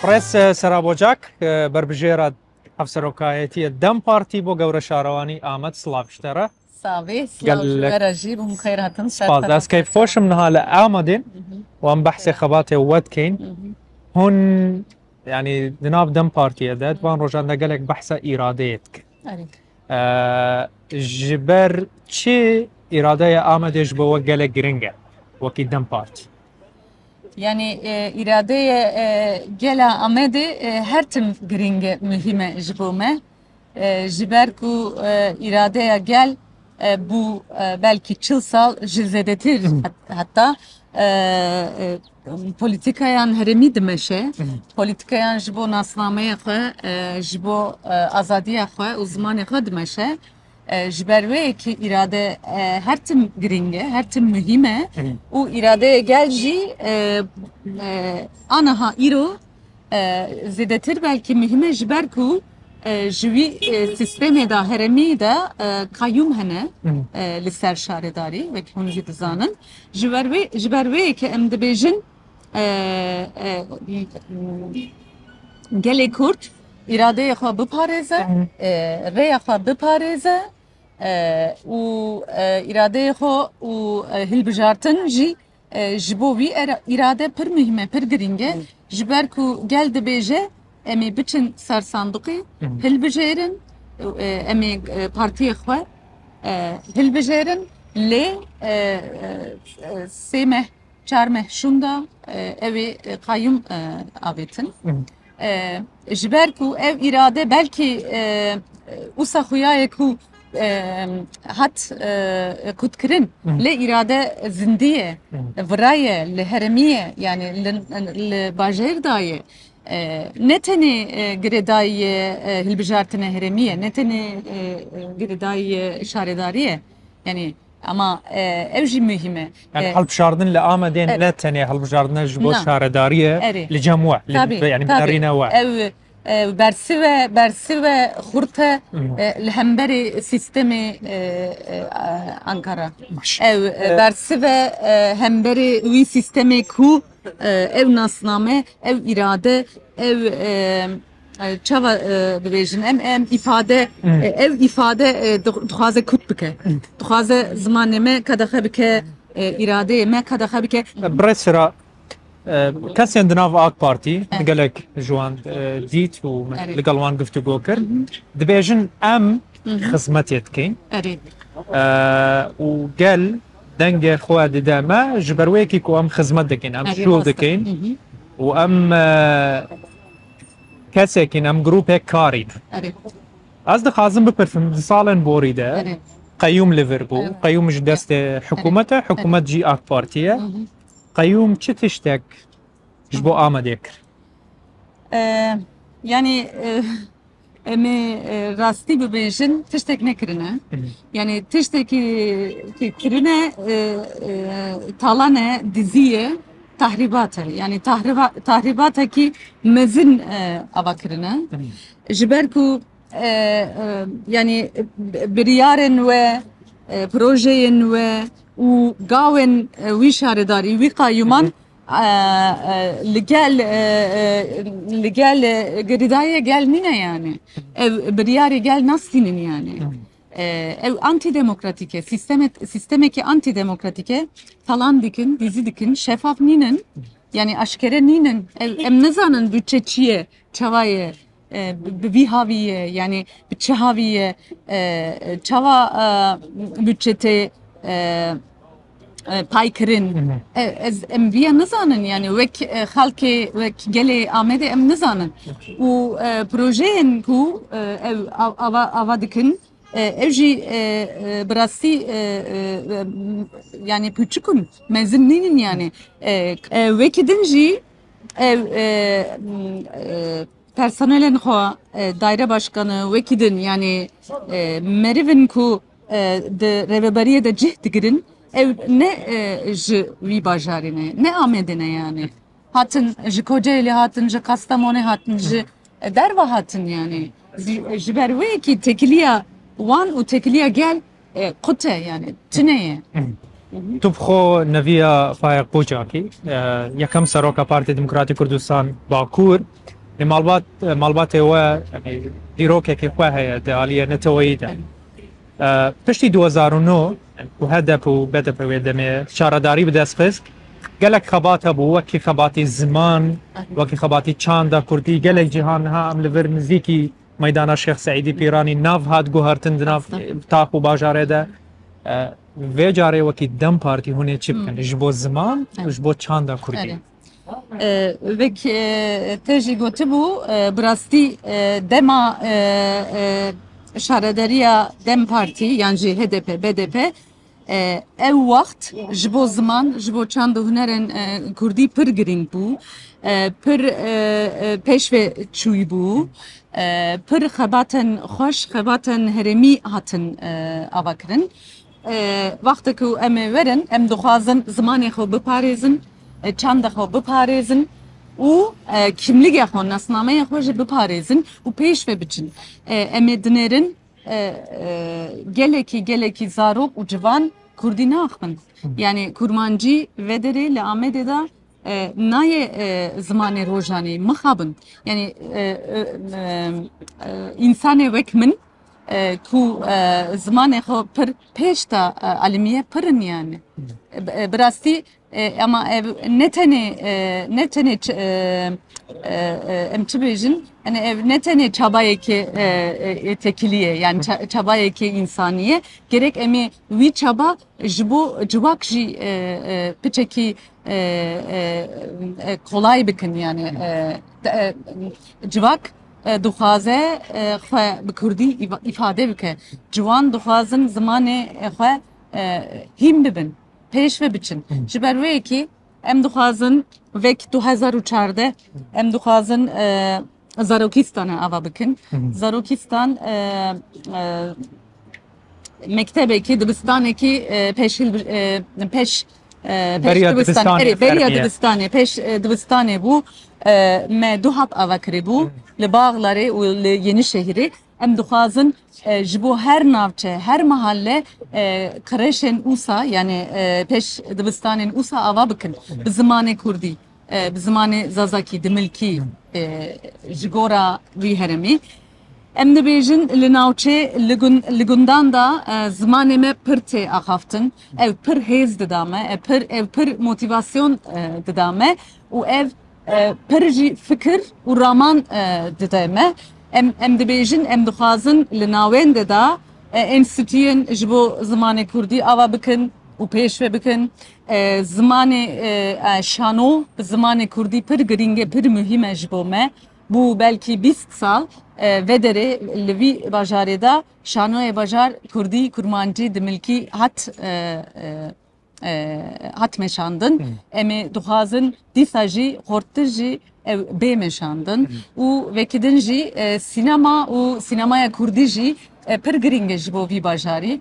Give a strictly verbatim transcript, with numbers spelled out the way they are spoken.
Pres, e, Serap Ocak, e, berbijêra hevserokayetiya DEM Partî bo Gewre Şarewanî Amed, silav ji te re. Savê, silav ji we re jî, bûm xêr hatin ser. Spas, ez keyfxweş im niha li Amedê û em behsê xebatê we dikeyn. Hûn, yanî di nav DEM Partiyê de, di van rojan de gelek behsa îradeyê dikin. E, ji ber çi îradeya Amedê ji bo we gelek giring e, wekî DEM Partî? Yanî, e, îradeyê, e, gela Amedê, e, her tim giring e, muhîm e ji bo me. E, ji ber ku, e, îradeya gel, e, bû, e, belkî çil sal ji zêdetir het-, heta, e, e, polîtîkayan herêmî dimeşe. Polîtîkayan ji bo nasnameya xwe, e, ji bo, e, azadiya xwe û zimanê xwe dimeşe. E, ji ber wê yekê îrade, e, her tim giring e, her tim muhîm e û îradeyê gel jî, e, e, aniha îro, e, zêdetir belkî muhîm e ji ber ku, e, ji wî, e, sîstemê de herêmî de, e, qayûm hene, e, li ser şaredarî, wek hûn jî dizanin. Ji ber wê, ji ber wê yekê em dibêjin, e, e, gelê Kurd îradeyê xwe biparêze, e, rêya xwe biparêze, e, û, e, îradeyê xwe û, e, hilbijartin jî, e, ji bo wî era-, îrade pir muhîm e, pir giring e. Ji ber ku gel dibêje, em ê biçin ser sanduqê, hilbijêrin, e, em ê, e, partiyê xwe, e, hilbijêrin, lê, e, e, e, sê meh, çar meh şûnda, e, ew ê, e, qayûm, e, avêtin. E, ji ber ku ev îrade belkî, e, wisa xuya ye ku, e, hat, e, kutkirin, lê îrade zindî ye, vira ye, li herêmî ye, yanî li, li bajêr de ye. E, ne tenê, e, girêdayî ye, e, hilbijartinê herêmî ye, ne tenê, e, e, girêdayî ye şaredarî ye. Yanî, ama, e, ew jî muhîm e. Yanî, e, hilbijardin li Amedê ne tenê hilbijardine ji bo şaredarî ye, li cem we, li, yanî, bi erîna we. Ew, e, bersive, bersive xurt e, e, li hemberî sîstemê, e, e, Ankara. Ew, e, bersive, e, hemberî wî sîstemê ku, e, ew nasname, ew îrade, ew, e, e, çava, e, bibêjin, em, em îfade, e, ew îfade, e, di-, dixwaze kut bike. Dixwaze zimanê me qedexe bike, e, îradeyê me qedexe bike. Birêz Sera, e, kesên di nav AK Partî, gelek ji wan, e, dît û me li gel wan guftûgo kir. Dibêjin em xizmetê dikeyn. Erê. E, û gel dengê xwe dide me, ji ber wê yekê ku em xizmet dikin, em şûl dikin û em, e, kesekî ne, em grûpek karî ne. Erê. Ez dixwazim bipirsim, di salên borî de qeyûm li vir bû, qeyûm ji destê hikûmet e, hikûmet jî AK Partî ye. Qeyûm çi tiştek ji bo Amedê kir? E, yanî, e, em ê, e, rastî bibêjin, tiştek nekirine. Yanî tiştekî ki kirine, e, e, talane, dizî ye, tahrîbat e. Yanî tahriba-, tahrîbatekî mezin, e, ava kirine. Ji ber ku, e, e, yanî, e, biryarên we, e, projeyên we û gawên, e, wî şaredarî, wî qayûman, e, e, li gel, e, e, li gel, e, girêdayê gel nîne yanî. Ev biryarê gel nastînin yanî. E, ew antidemokratîk e. Sîstemek-, sîstemekî antidemokratîk e. Talan dikin, dizî dikin, şefaf nînin. Yanî aşkere nînin. Ev, em nizanin budçe çi ye, çawa ye, e, bi, bi vî havî ye, yanî bi çi havî ye, e, çawa, e, budçe tê, e, e, pay kirin. E, ez, em viya nizanin, yanî wek, e, xelkê, wek gelê Amedê em nizanin. Û, e, projeyên ku, e, ev av-, ava, ava dikin, e, ew jî, e, e, bi rastî, e, e, e, yanî pûçik in, mezin nînin yanî. E, e, wekî din jî ev, e, e, personelên xwe, e, daire başkanı, wekî din, yanî, e, merivin ku, e, di rêveberiyê de cih digirin, ew ne, e, ji wî bajarê ne, ne Amedê ne yanî. Hatin ji Kocaelî hatin, ji Kastamonê hatin, ji, e, derve hatin yanî. Ji, ji ber wê yekî têkiliya wan û têkiliya gel, e, qut e yanî, tune ye. Tu bi xwe neviya Faîq Bucakî, e, yekem seroka Partî Demokratîk Kurdistan Bakur. Lê malbat, malbatê we, yanî dîrokekî xwe heye di aliyê neteweyî de. E, piştî du hezar û neh ku H D P û B D P wê demê şaredarî bi dest xist, gelek xebat hebû, wekî xebatî ziman, wekî xebatî çanda kurdî, gelek cîhan niha em li vir nizîkî meydana Şêx Seîdî Pîranî nav hat guhertin di nav tax û bajarê de. E, vê carê wekî DEM Partî hûn ê çi bikin ji bo ziman û ji bo çanda kurdî? E, wek, e, te jî gotibû, e, bi rastî, e, dema, e, e, şaredariya DEM Partî yan jî H D P, B D P, e, ew wext ji bo ziman, ji bo çand û hunerên, e, kurdî pir girîng bû, e, pir, e, e, pêş ve çûyî bû, e, pir xebatên xweş, xebatên herêmî hatin, e, avakirin. E, wextê ku em ê werin, em dixwazin zimanê xwe biparêzin, e, çanda xwe biparêzin û, e, kimlîgê xwe, nasnameya xwe jî biparêzin û pêş ve biçin. E, em ê dinêrin, e, e, gelekî, gelekî zarok û ciwan kurdî naaxivin. Yanî kurmancî vê derê li Amedê de, e, nayê, e, zimanê rojanê, mixabin. Yanî, e, e, e, e, însanê wek min, e, ku, e, zimanê xwe pir pêş de, e, alimî ye, pir in yani. E, bi, e, bi rastî, e, ama ev ne tenê, e, ne tenê ç-, e, e, e, em çi bêjin? Yani ev ne tenê çabayekê, e, e, e, tekilî ye, yani ça-, çabayekê însanî ye. Gerek em ê wî çaba ji bo civak jî, e, e, piçekî, e, e, e, kolay bikin, yani, e, te-, e, civak, e, dixwaze, e, xwe bi kurdî îfa-, îfade bike. Ciwan dixwazin zimanê, e, xwe, e, hîn bibin, pêş ve biçin. Ji ber wê yekê em dixwazin vek du hezar û çardeh, em dixwazin, e, Zarokîstanê ava bikin. Zarokîstan, e, e, mektebekî, dibistanekî, e, pêş hil-, e, pêş, e, pêş Beriya dibistanê, dibistanê erê, beriya fermî ye. Dibistanê, pêş, e, dibistanê bû. E, me du hat ava kirî bû. Li Bağlarê û li Yenişehirê. Em dixwazin, e, ji bo her navçe, her mahalle, e, kreşên ûsa, yani, e, pêş dibistanên ûsa ava bikin. Bi zimanê kurdî, e, bi zimanê zazakî, dimilkî, e, ji gora vî heremî. Em dibêjin li navçê, li gun-, li gundan de, e, zimanê me pir tê axaftin. Ev pir hêz dida me, e, pir, ev pir motivasyon, e, dida me û ev, e, pir jî fikir û raman, e, dide me. Em, em dibêjin, em dixwazin li navên de de, e, enstituyên ji bo zimanê kurdî ava bikin û pêş ve bikin. E, zimanê, e, e, şano bi zimanê kurdî pir girîng e, pir muhîm e ji bo me. Bû belkî bîst sal, e, vê derê li vî bajarê de şanoyê bajar kurdî, kurmancî, dimilkî hat, e, e, e, hat meşandin. Em ê dixwazin dîsa jî xorttir jî ew bê meşandin. Û vekidin jî, e, sînema û sînemaya kurdî jî, e, pir girîng e ji bo vî bajarî.